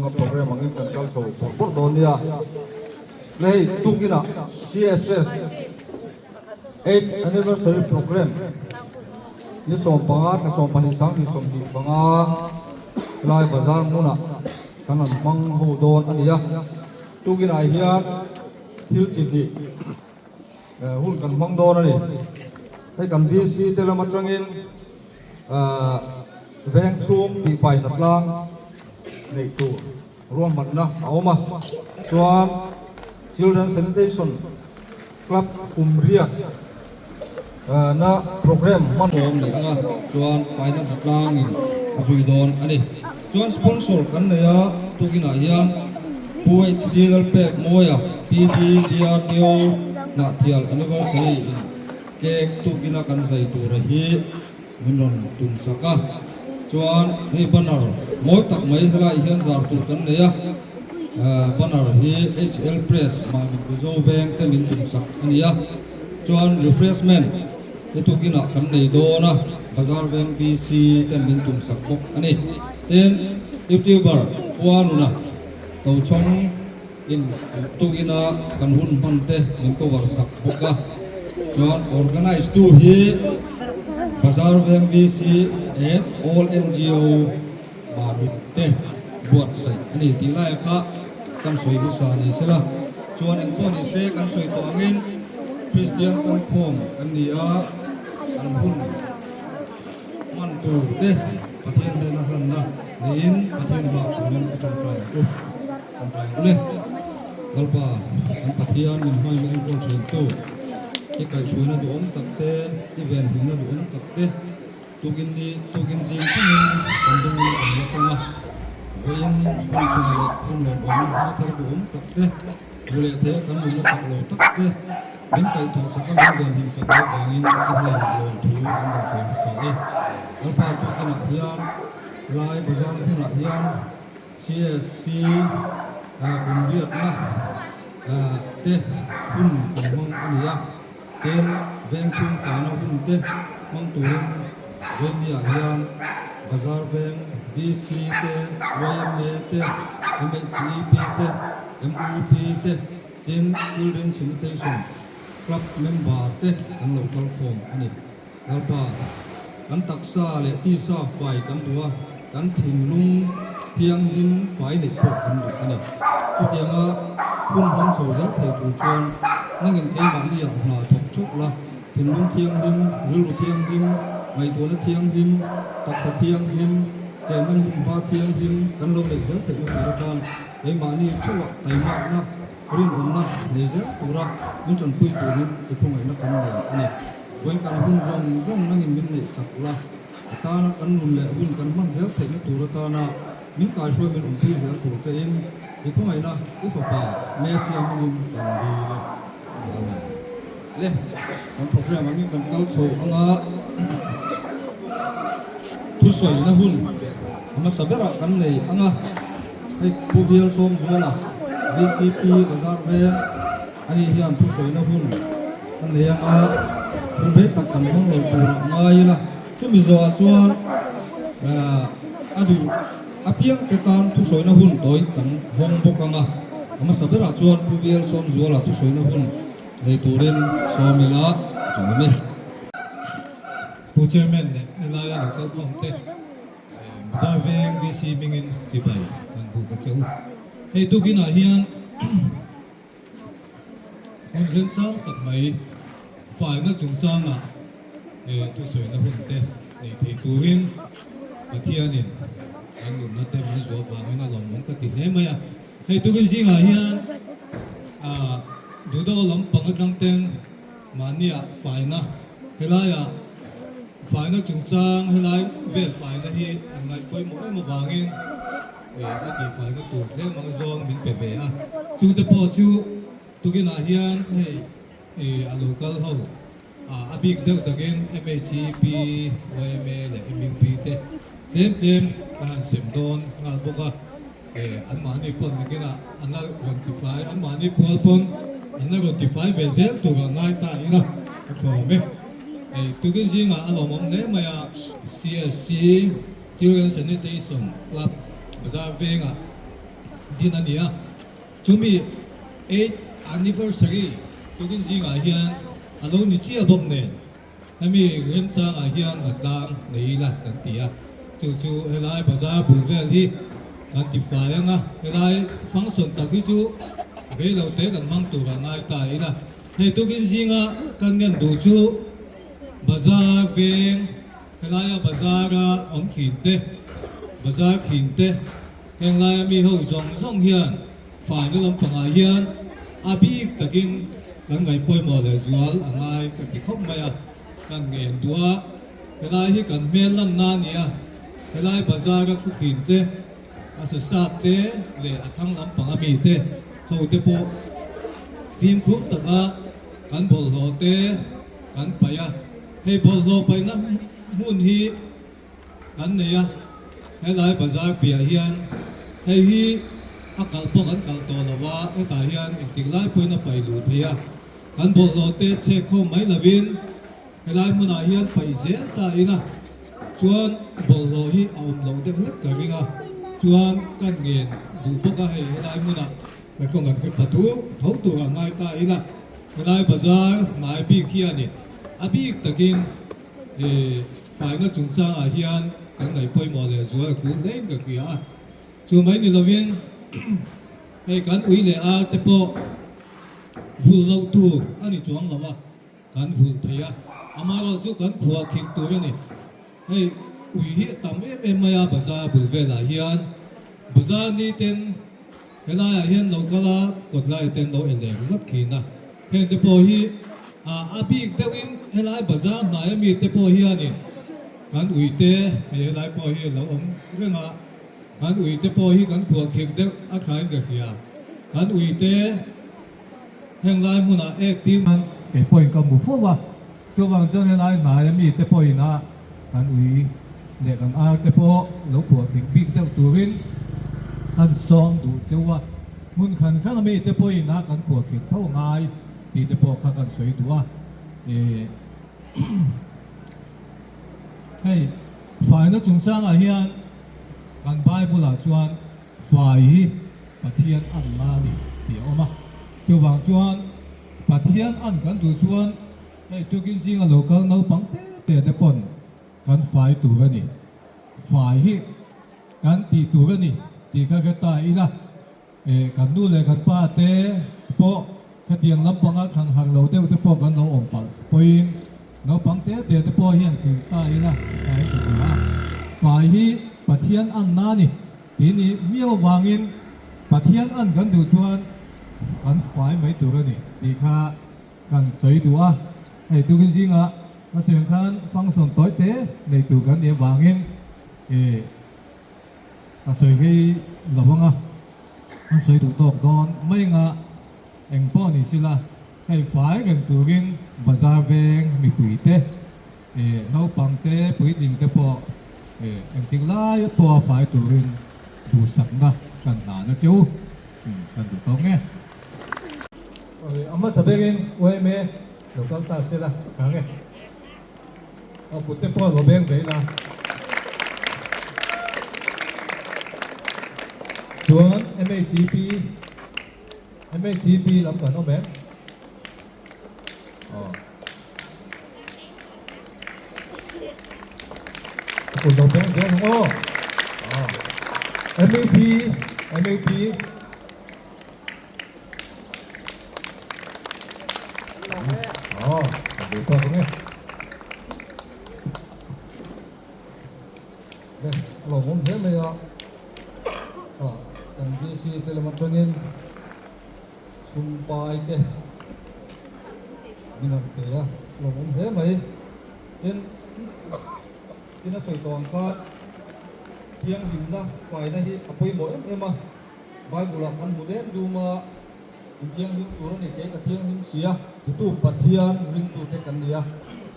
anga program angin kan kal chho bawrh bawrh dawn nia. Le hei tukinah CSS Eighth Anniversary Programme ni 15 thla 12 2025 lai bazar hmunah kan rawn hmang ho dawn a ni a. Tukinah hian thil chi hnih hun kan hmang dawn a ni. Hei kan VC te lam atangin veng chhung tihfai hnatlang neih tur ruahmanna a awm a. Chuan Children Sanitation Club kum riak na programme hman awm ni anga chuan faina hnatlangin a zui dawn a ni. Chuan sponsor kan nei a, tukinah hian Pu HD Lalpek Mawia PD DRDO Hnahthial Anniversary in cake tukina kan zai tura hi min rawn tum sak a. Chuan hei banner mawi tak mai helaiah hian zar tur kan nei a, banner hi HL Press Mamit Mizo veng te min tum sak a ni a. Chuan refreshment hi tukinah kan nei dawn a, Bazar veng VC ten min tum sak bawk a ni. Tin, YouTuber Puanuna Tochhawng in tukina kan hun hman te min cover sak bawk a. Chuan organise tu hi Bazar veng VC and all NGO Mamit te buatsaih a ni tih lai kha kan sawi hmasa ni sela. Chuan engpawh ni se kan sawi tawh angin Kristian kalkhawm kan ni a, an hun hman tur te Pathian hnena hlanna niin Pathian hmaah turin i tawngtai ang u. Tawngtai ang u le. Lalpa, kan Pathian min hmain enkawl thin tu, i kaihhruaina duhawm tak te, i venhimna duhawm tak te, Tukin ni, tukin zing thlengin kan dungin kan la chang a, vawiin hun tha leh hun lawmawm ni thar duhawm tak te, hmu leh theia kan nunna chak lo tak te, min kaihthawh sak a min venhim sak loh vangin i hnenah lawmthu kan rawn sawi hmasa e. Lalpa tukinah hian helai bazar hmunah hian CSC kum riatna te hun kan hmang a ni a. Tin, veng chhung faina hun te hmang turin Vengniah hian Bazar Veng, VC te, yma te, MHEP te, MUP te, tin Children Sanitation Club member te kan lo kal khawm a ni. Lalpa, kan taksa leh tisa fai kan duh a, kan thinlung thianghlim fai neih pawh kan duh a ni. Chutianga hun hmang chho zel thei tur chuan nangin keimahniah hna thawk theuh la, thinlung thianghlim, rilru thianghlim, ngaihtuahna thianghlim, taksa thianghlim, chenna hmunhma thianghlim kan lo neih zel theihna tur atan keimahni theuhah taimakna, rinawmna nei zel tura min tanpui turin i khawngaihna kan nei a ni. Vawiin kan hun zawng zawng nangin min neih sak la, a tana kan nun leh hun kan hman zel theihna tur atana min kaihruai min awmpui zel tur chein i khawngaihna i fapa Messia hmingin kan dil e. Amen. Le, kan program angin kan kal chho anga thusawina hun a hmasa berah kan nei anga hei Pu Bial Sawmzuala VCP Bazar Veng Ani hian thusawina hun a nei anga hun rei tak kan hmang lo tur a ngai ila, chumi zawhah chuan a duh apiang te tan thusawina hun tawi kan hawng bawk anga, a hmasa berah chuan Pu Bial Sawmzuala thusawina hun nei turin sawm ila a awm e. Pu Chairman leh helaia lo kalkhawm te Bazar Veng VC hmingin chibai kan buk a che u. Hei tukinah hian Hun remchang tak mai faina chungchangah thusawina hun te nei thei turin Pathianin kan nunna te min zuah vangin a lawmawm ka ti hle mai a. Hei tukin zingah hian Duhdo lampang atang ten mahniah faina helaiah faina chungchang helai vel faina hi an ngaih pawimawh em avangin a tihfaina tur tlem ang zawng min pe ve a, chute pawh chu tukinah hian hei a lo kal ho a bik deuh takin MHEP, yma leh MUP te tlem tlem ka han sem dawn nghal bawk a, anmahni pawn nakinah an la rawn tifai, anmahni pual pawn an la rawn tifai ve zel tur a ngai ta ila ka thlawm e. Tukin zingah a lawmawm hle mai a, CSC. Children Sanitation Club Bazar vengah din a ni a, chumi eighth anniversary tukin zingah hian a lo ni chiah bawk nen hemi remchangah hian hnatlang nei ila kan ti a, chu chu helai bazar bul vel hi kan ti fai ang a, helai function tak hi chu reilo te kan hmang tur a ngai ta ila, hei tukin zinga kan ngen duh chu bazar veng helaia bazara awm thin te, bazar thin te. Heng laia mi ho zawng zawng hian faina lampangah hian a bik takin kan ngaihpawimawh leh zual a ngai ka ti khawp mai a, kan ngen duh a, helai hi kan hmel lanna a ni a, helai bazar a thuthlin te, a sasap te leh a thlang lampang a mi te ho te pawh fimkhur taka kan bawlhhlawh te kan paih a, hei bawlhhlawh paihna hmun hi Kan nei a, helai bazar piah hian hei hi a kalh pawh kan kalh tawh lo a, hetah hian engtik lai pawhin a paih luh thei a, kan bawlhhlawh te chhek khawm mai lovin helai hmunah hian paih zel ta ila chuan bawlhhlawh hi a awm loh deuh hlek ka ring a, chuan kan ngen duh bawk a hei helai hmunah ka tawng kan hre pha thu tho turah ngai ta ila, helai bazar hnai bik hianin a bik takin He faina chungchangah hian kan ngaih pawimawh leh zual a thu hlein ka hria a, chu mai ni lovin hei kan ui leh ar te pawh vulh loh tur a ni chuang lo a, kan vulh thei a, amaherawh chu kan khuah khik tur a ni. Hei ui hi a tam em em mai a bazar bul velah hian bazar ni ten Helaiah hian lo kal a, kawt lai ten lo en leh ringawt khin a. Heng te pawh hi a bik deuhin helai bazar hnai ami te pawh hianin kan ui te, hei helai pawh hi a lo awm reng a, kan ui te pawh hi kan khuah khirh deuh a thlain ka hria. Kan ui te heng lai hmunah ek tir nan kei pawhin ka hmu fo a, chuvang chuan helai hnai ami te pawhin a kan ui leh kan ar te pawh lo khuah khirh bik deuh turin kan sawm duh cheu a, hmun khan khan ami te pawhin a kan khuah khirh tho ngai tih te pawh kha kan sawi duh a, ih hei faina chungchangah hian kan Bible ah chuan fai hi Pathian an la a ni tih a awm a, chuvang chuan Pathian an kan duh chuan Hei tukin zinga lo kal naupang te te te pawn kan fai tur a ni. Fai hi kan tih tur a ni tih kha hre ta ila, eh kan nu leh kan pa te pawh khatiang lampanga thlan harh lo deuh te pawh kan lo awm palh pawhin naupang te te te pawh hian hrilh ta ila fai ka hria a. Fai hi Pathian anna a ni tih ni miau avangin Pathian an kan duh chuan kan fai mai tur a ni tih kha Kan sawi duh a, hei tukin zingah ka sawi ang khan function tawi te nei tur kan nih avangin ih ka sawi rei lo ang a, an sawi duh tawk dawn mai anga eng pawh ni sila hei fai reng turin bazar veng mipui te ih naupang te puitling te pawh ih engtik lai pawha fai turin duhsakna kan hlan a che u, kan duh tawk nge. A hmasa berin UMA lo kal ta se la tha nge. Aw kut te pawh lo beng ve ila. Chuan MHEP MHEP lam kan awm em? Aw. Kut lo beng zel ang aw. Aw. MAP MAP Lawmawm hle mai a, kan DC te lam atangin sum pai te min rawn pe a, lawmawm hle mai. Tin, tin a sawi tawh ang khan thianghlimna faina hi a pawimawh em em a. Bible-ah kan hmu dem dum a, In thianghlim tur a ni, kei ka thianghlim si a. Tutu Pathian ringtute kan ni a,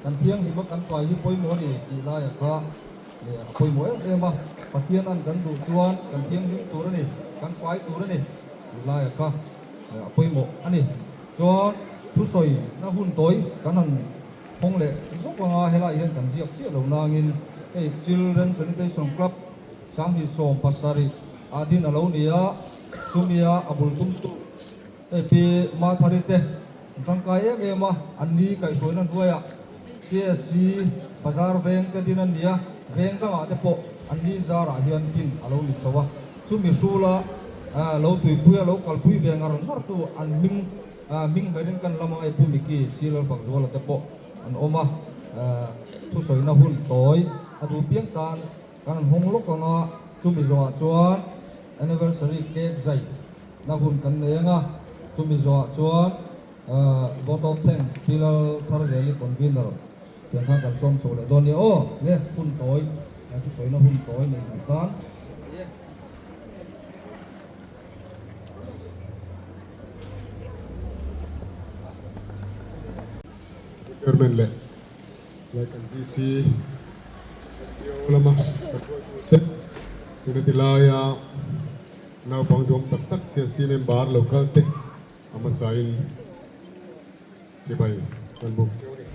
kan thianghlim a kan fai hi pawimawh a ni tih laiah kha leh a pawimawh em em a. Pathian an kan duh chuan kan thianghlim tur a ni, kan fai tur a ni tih laiah kha leh a pawimawh a ni. Chuan thusawi na hun tawi kan han hawng leh zawk anga helaiah hian kan ziak chiah lo nangin hei Children Sanitation Club 27 ah din a lo ni a. Chumia a bul tumtu hei Pi Mathari te an tangkai em em a, an ni kaihhruaina hnuaiah CSC bazar veng te din a ni a, veng dangah te pawh an ni zarah hian din a lo ni chho a. Chumi hrula lo tuipui a lo kalpui ve ngar ngar tu an hming hming berin kan lam ang hei Pu Miki Silal Fakzuala te pawh an awm a, thusawina hun tawi a duh piang tan kan han hawng lawk ang a, chumi zawhah chuan anniversary cake zai na hun kan nei ang a, chumi zawhah chuan vote of thanks Pi Lal Tharzeli convener tiang khan kan sawm chho leh dawn nia aw le hun tawi thusawina hun tawi nei duh tan. Chairman leh like an DC NPO lama kan hruaitute tuna ti laia naupang duam tak tak CSC member lo kal te a hmasain chibai kan buk cheu a ni.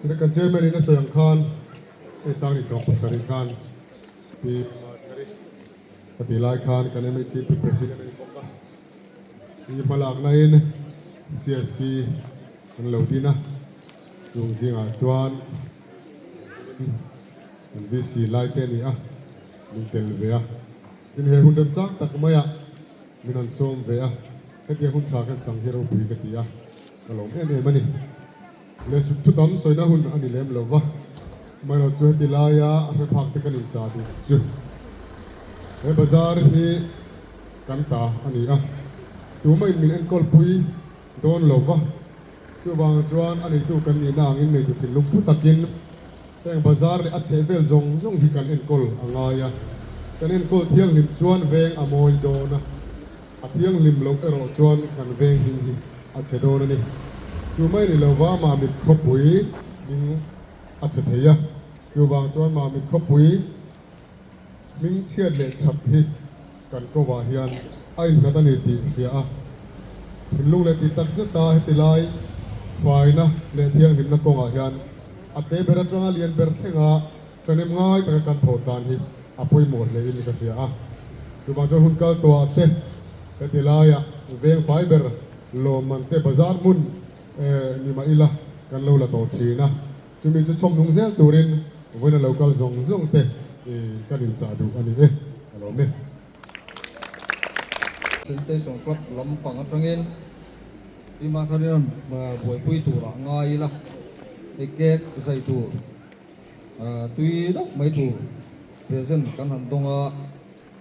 Tuna kan chairman in a sawi ang khan hei Sangni 70 khan Pi Margaret ka tih lai khan kan MHCP President a ni bawk a, i hmalakna in CSC an lo din a, chung zingah chuan kan VC lai te a ni a, min tel ve a, tin he hun remchang tak maiah min han sawm ve a, hetiang hun tha kan chang hi ropui ka ti a, ka lawm em em a ni. Le suk thu tam sawina hun a ni lem lo va, amaherawhchu chu heti laia a hre phak te kan inchah duh chu he bazar hi kan ta a ni a, tumahin min enkawl pui dawn lo va, chuvang chuan a neitu kan nihna angin neitu thinlung phu takin heng bazar leh a chheh vel zawng zawng hi kan enkawl a ngai a, kan enkawl thianghlim chuan veng a mawi dawn a. A thianghlim loh erawh chuan kan veng hming hi a chhe dawn a ni. Chu mai ni lova Mamit khawpui hming a chhe thei a, chuvang chuan Mamit khawpui hming chhiat leh that hi kan kovah hian a innghat a ni tih hria a. Thinlung leh tih tak zeta heti lai faina leh thianghlimna kawngah hian a te ber atanga lian ber thlenga Ṭhahnem ngai taka kan thawh tlan hi a pawimawh hlein ka hria a. Chuvang chuan hun kal tawhah te heti laiah veng fai ber lawmman te bazar hmun ni mah ila kan lo la tawh thin a. Chumi chu chhawmhnung zel turin vawiin a lo kal zawng zawng te kan inchah duh a ni e, ka lawm e. Sanitation Club lampang atangin Pi Matharian buaipui turah ngai ila hei cake zai tur. Tui deuh mai tur present kan han dawng a,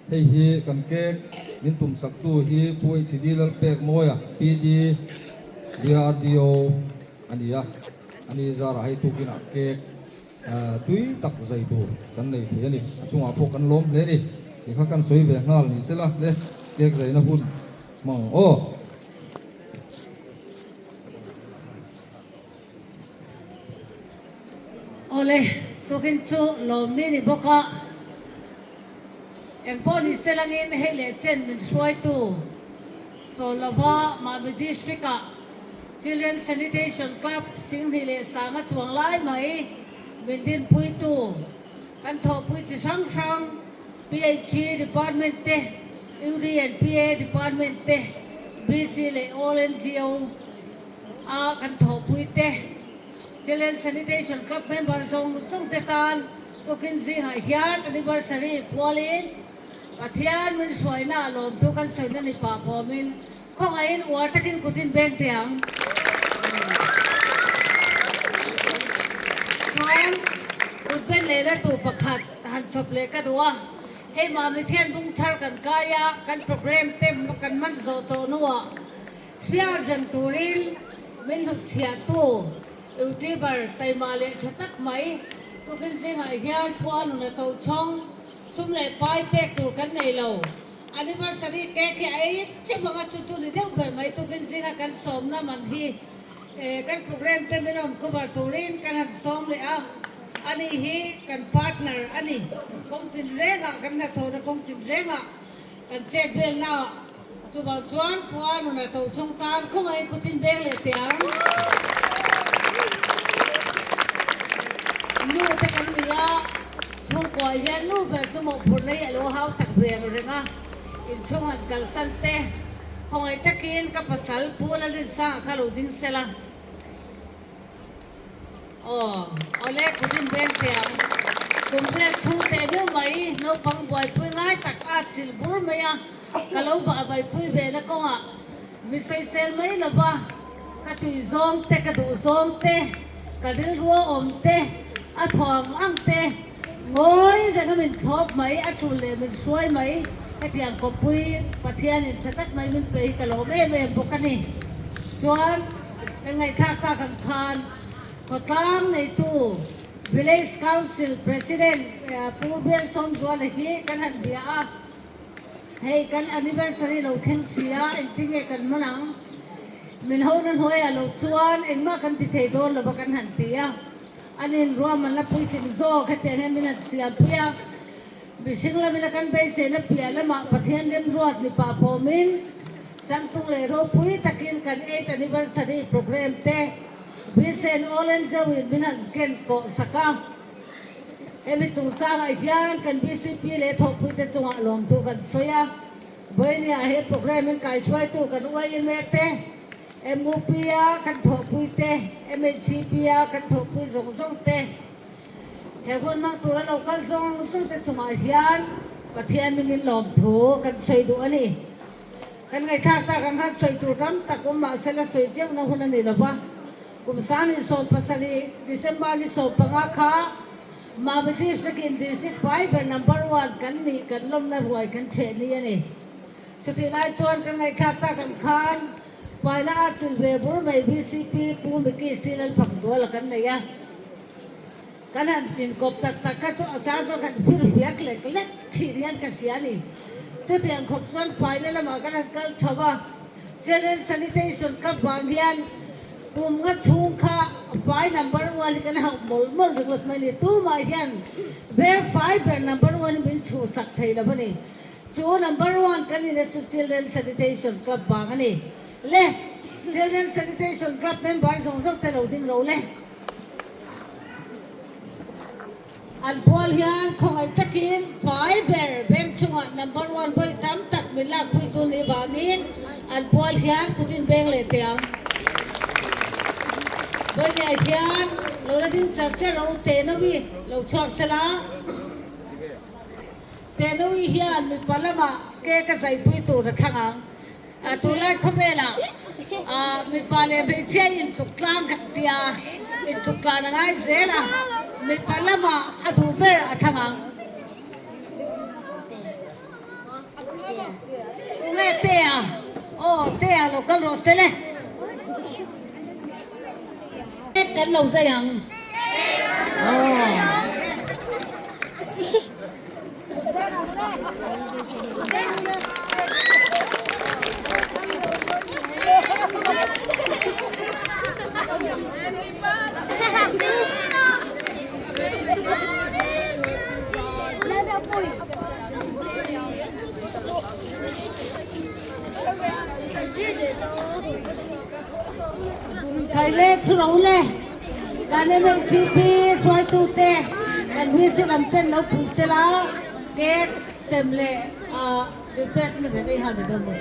hei hi kan cake min tum sak tu hi Pu HD Lalpekmawia, PD, DRDO a ni a, a ni zarah hei tukinah cake tui tak zai tur kan nei thei a ni, a chungah pawh kan lawm hle a ni, tih kha kan sawi ve nghal ni sela le cake zaina hun hmang ang aw. Awle, tukin chu lawmni ni bawk a, engpawh ni se langin hei leh chen min hruaitu Chawlova Mami District ah Children Sanitation Club Singhnih leh Sanga chuang lai mai min dinpuitu kan thawhpui chi hrang hrang PHE Department te, UD and PA Department te, BC leh All NGO a kan thawhpui te, Children Sanitation Club member zawng zawng te tan tukin zingah hian anniversary pualin Pathian min hruaina a lawmtu kan sawina ni pah bawmin khawngaihin uar takin kutin beng teh ang. Chuan kut ben leh la tu pakhat han chhawp leh ka duh a, hei Mami thian bung thar kan kai a, kan program te kan man zawh tawh hnuah Hriat reng turin min hnutchhiahtu YouTuber taima leh tha tak mai tukin zingah hian khua nun a to chhawng, sum leh pai pek tur kan nei lo. Anniversary cake hi a ei tlem ang a, chu chu ni deuh ber mai tukin zinga kan sawmna man hi kan program te min rawn cover turin kan han sawm leh a, ani hi kan partner a ni. Kawng tinrengah kan hnathawhna kawng tinrengah Kan chet velna chuvang chuan khua nuna to chhung tan khawngaih khutin beng leh teh ang. Nu te kan ni a, chhungkuah hian nu ber chu mawhphurhna hi a lo hau tak ve ang reng a. Inchhung han kalsan te, khawngaih takin ka pasal Pu Lalinsanga kha lo ding sela. Aw, awle kut in beng teh ang. Kum riat chhung teh viau mai, naupang buaipui ngai tak a chilh bur mai a, ka lo bah vaipui ve la kawngah mi sawisel mai lo va, ka tui zawng te, ka duh zawng te, ka rilrua awm te, a thaw ang ang te, ngawi reng a min thlawp mai, a tul leh min hruai mai, hetiang kawppui Pathianin tha tak mai min pe hi ka lawm em em bawk a ni. Chuan. Kan ngaihthlak tak ang khan khawtlang neitu Village Council President Pu Bialsawmzuala hi kan han bia a, hei kan anniversary lo thleng si a, engtinge kan hman ang? Min hona hnuaiah lo chuan engmah kan ti thei dawn lo va kan han ti a, an inruahman la puitling zawk hetiang hian min han siampui a, mihring lamina kan beiseina piah lamah Pathian remruat ni pah pawmin, Changtung leh ropui takin kan eighth anniversary programme te Vincent Olen Zeuhin min han ken kawh sak a. Hemi chungchangah hian kan bcp leh thawhpuite chungah lawmtu kan sawi a. Vawinia he programme in kaihruaitu kan YMA te, MUP a kan thawhpui te, MHCP a kan thawhpui zawng zawng te, he hun hmang tura lo kal zawng zawng te chungah hian Pathian mingin lawmthu kan sawi duh a ni. Kan ngaihthlak tak ang khan sawi tur tam tak awm mah sela sawi teuhna hun a ni lo va. Kum 2017 December ni 15 kha Mami District in District Fiber Number One kan nih kan lawmna ruai kan theh ni a ni. Chutih lai chuan kan ngaihthlak tak ang khan Paila a chil ve bur mai bcp Pu Micky Silalfakzuala kan nei a. Kan han inkawp tak tak kha chu a chang chuan kan phir viak lek lek thin hian ka hria a ni. Chutiang khawp chuan faina lamah kan han kal chho a, Children Sanitation Club vang hian kum nga chhung kha fai number one hi kan hauh mawlh mawlh ringawt mai a ni. Tumah hian veng fai ber number one hi min chhuhsak thei lo a ni. Chu number one kan nihna chu Children Sanitation Club vang a ni. Le, Children Sanitation Club member zawng zawng te lo ding ro le. An pual hian khawngaih takin fai ber bank chungah number one vawi tam tak min lakpui chu ni vangin an pual hian kut in beng leh teh ang. Vawi ngei hian lo la ding char char ro Tenawi lo chhuak sela. Tenawi hian mipa lamah cake a zaipui tur a thlang ang. Tunlai khawvelah mipa leh hmeichhia intluk tlang kan ti a, intluk tlan a ngai zel a, mipa lamah a duh ber a thlang ang. Tunge Tea? Aw, Tea lo kal rawh se le. Kan lo zai ang. Aw. Thaile chhuro le kan MHCP hruaitute kan whistle an chen lo pui sela cake sem leh refreshment an ei hal ni dawn ni.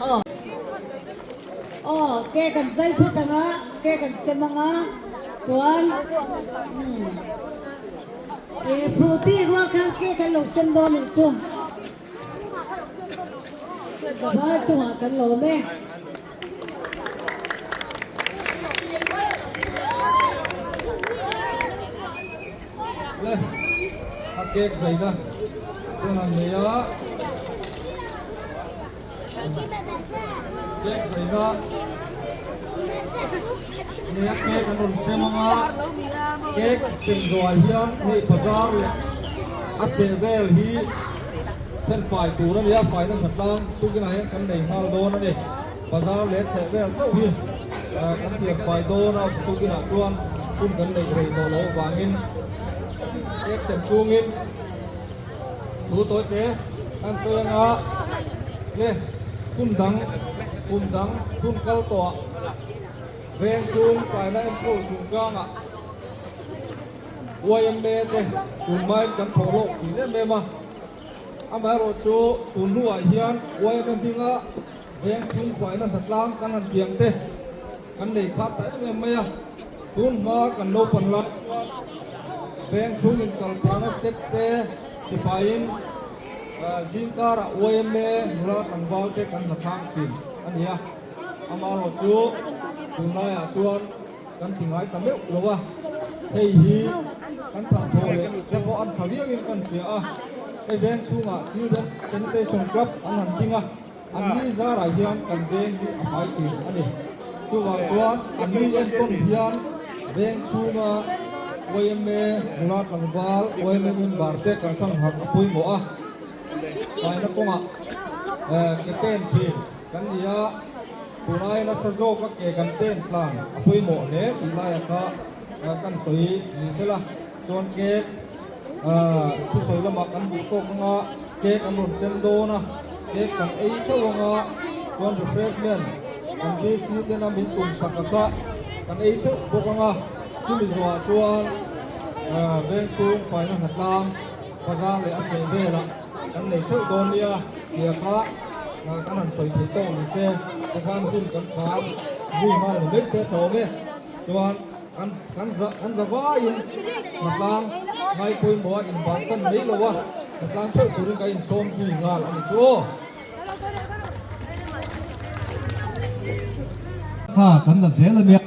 Aw aw cake an zai phawt anga cake an sem anga chuan e fruity rual khan cake an lo sem dawn nih chu. Vai chungah kan lawm e. Le, a cake zaina ten an nei a, cake zaina nei a cake an rawn sem ang a, cake sem zawhah hian hei bazar leh a chheh vel hi then fai tur a ni a, faina hmatlang tukinah hian kan nei nghal dawn a ni. Bazar leh chheh vel chauh hi kan thiam fai dawn a, tukinah chuan hun kan neih rei tawh loh avangin cake sem chungin thu tawi te an sawi anga le kum dang kum dang hun kal tawh veng chhung faina enkawl chungchangah YMA te tunhmain kan thawh lawk thin em em a. Amaherawhchu tun hnuah hian YMA hminga veng chhung faina hnatlang kan han piang te kan nei khat ta em em mai a. Tun hma kan naupan lai chuan veng chhung inkalpawhna step te tifaiin zing karah YMA nula tlangval te kan hnathlang thin a ni a. Amaherawhchu tunlaiah chuan kan ti ngai ta meuh lo a, hei hi kan thang thaw leh te pawh an tha viauin kan hria a, hei veng chhungah Children Sanitation Club an han ding a, an ni zarah hian kan veng hi a hmai thin a ni. Chuvang chuan an ni enkawn hian veng chhunga YMA nula tlangval, YMA member te kan hrang harh a pawimawh a, faina kawngah ke pen thin kan ni a. Tunai nasa zawka ke kan pen tlan a pawimawh hle tih laia kha kan sawi ni sela chuan cake thusawi lamah kan duh tawk anga cake an rawn sem dawn a, cake kan ei theuh anga chuan refreshment kan VC tena min tum sak a kha kan ei theuh bawk anga chumi zawhah chuan veng chhung faina hnatlang bazar leh a chheh velah kan nei theuh dawn nia tia kha kan han sawi thei tawk ni se tikhan hun kan khar zui nghal ni mai se tha awm e chuan kan kan za kan za vaiin hnatlang ngai pawimawh a inbansan mai lo a hnatlang theuh turin ka insawm zui nghal a ni chu aw. Kha kan la zel a nia.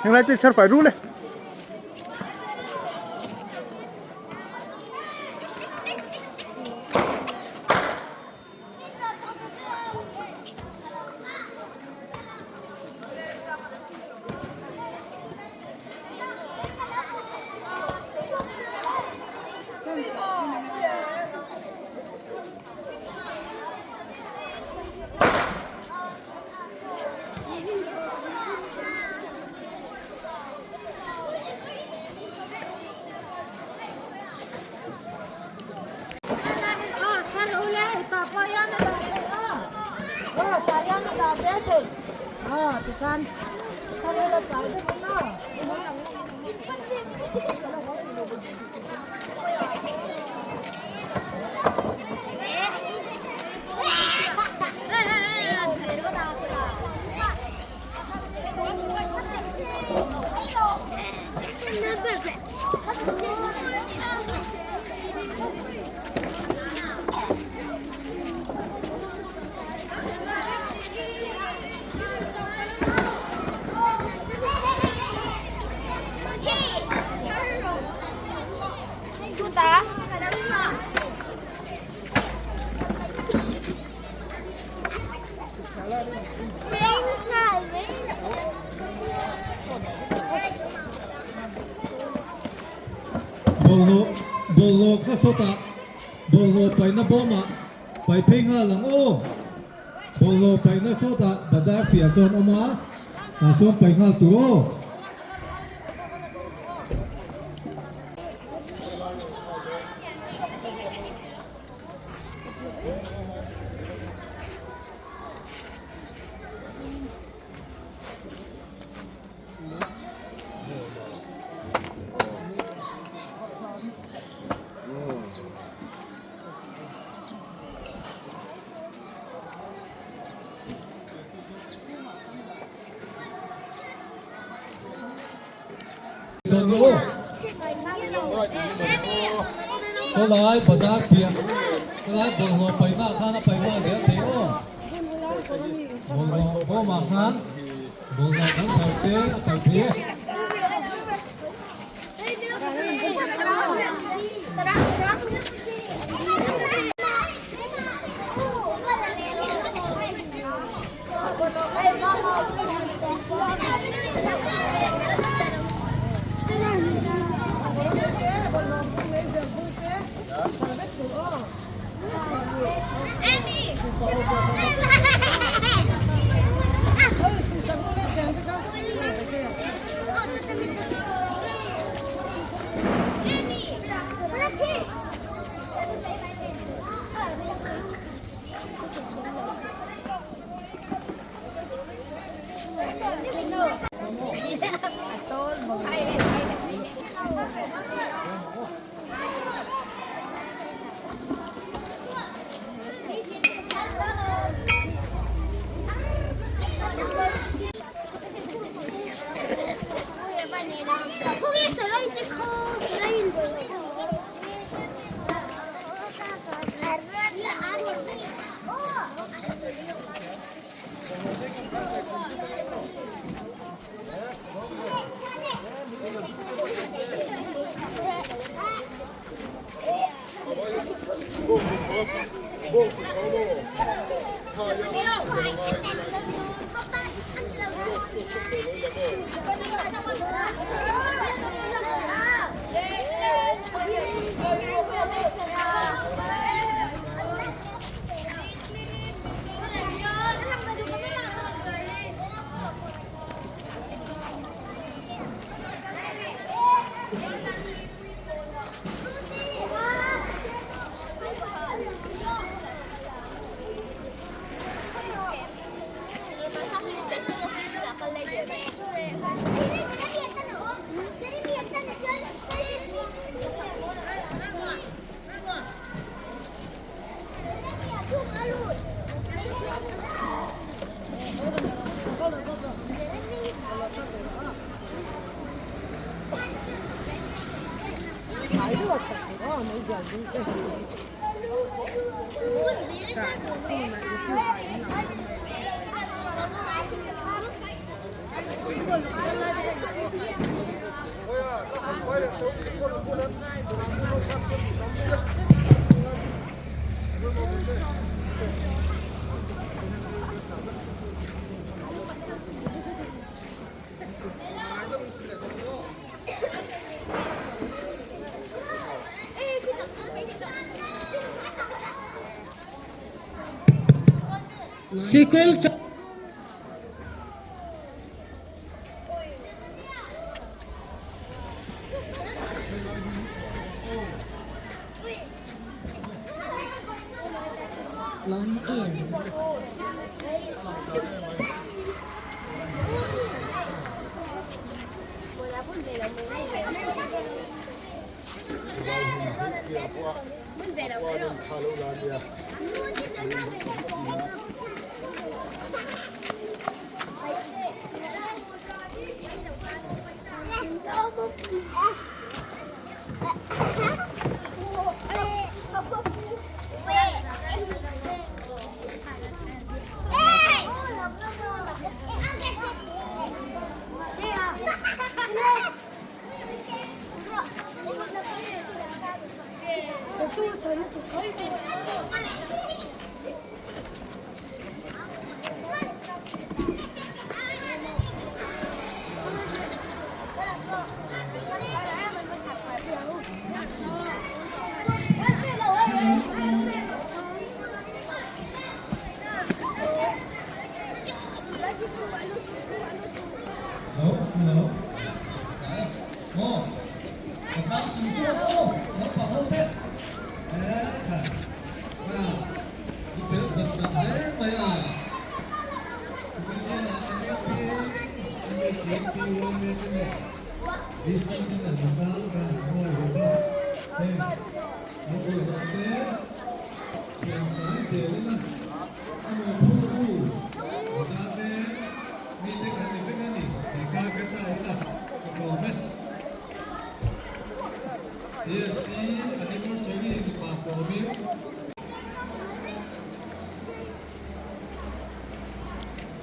Heng lai te chhar fai ru le. Bawlhhlawh bawlhhlawh kha sawtah bawlhhlawh paihna bawmah paih phei nghal ang aw. Bawlhhlawh paihna sawtah bazar piah sawn awm a, tah sawn paih nghal tur aw. Sawlai bazar piah sawlai bawlhhlawh paihna khan a paih nghal zel thei aw. Bawlhhlawh bawmah khan bawlhhlawh kan chho te a paih thei e. Sikul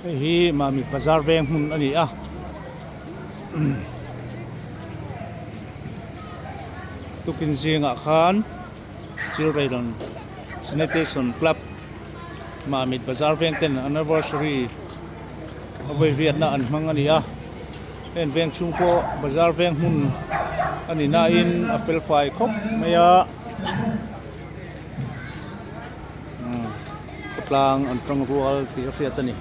Hei hi Mami bazar veng hmun a ni a tukin zingah khan Children Sanitation Club Mamit bazar veng ten anniversary a vawi riatna an hmang a ni a heng veng chhung pawh bazar veng hmun a ni nain a fel fai khawp mai a. Khawtlang an tang rual tih a hriat a ni.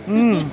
Umm.